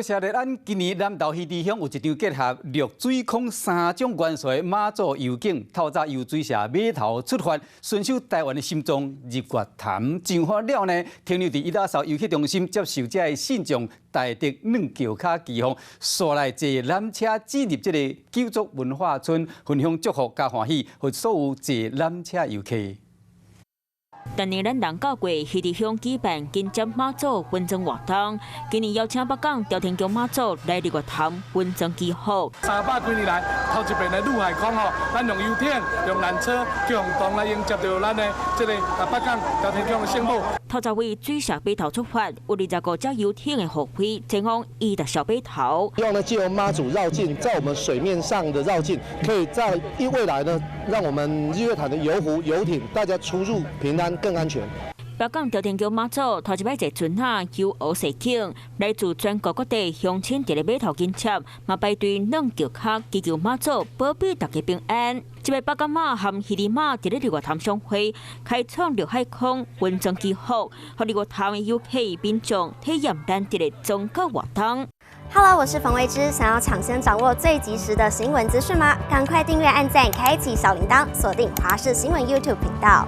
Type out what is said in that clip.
謝咱今年南投魚池鄉有一場結合陸水空三種元素的媽祖遊景，透早由水社碼頭出發，巡守台灣的心臟日月潭上好了呢，停留佇伊打迳遊客中心接受這个信眾大德軟轎跤祈福，紲來坐纜車進入這个九族文化村，分享祝福佮歡喜，予所有坐纜車遊客。逐年咱人教過魚池鄉舉辦金接媽祖分裝活動，今年邀請北港朝天宮媽祖來日月潭分裝祈福。300幾年來，頭一遍的陸海空吼，咱用遊艇、用纜車、共同來迎接著咱的這个北港朝天宮的聖母。頭十位水社碼頭出發，有25隻遊艇的護飛前往伊達小碼頭。希望呢，藉由媽祖繞境，在我們水面上的繞境，可以在未來呢，讓我們日月潭的遊湖、遊艇，大家出入平安、更安全。北港朝天宮媽祖頭一擺坐船仔遊鰲踅景，來自全國各地鄉親佇咧碼頭緊接，嘛排隊軟轎跤祈求媽祖保庇大家平安。這擺北港媽和魚池媽佇咧日月潭相會，開創陸海空分裝祈福，予日月潭的遊客民眾體驗難得的宗教活動。 Hello，我是馮維之，想要搶先掌握最及時的新聞資訊嗎？趕快訂閱、按讚、開啟小鈴鐺，鎖定華視新聞 YouTube 頻道。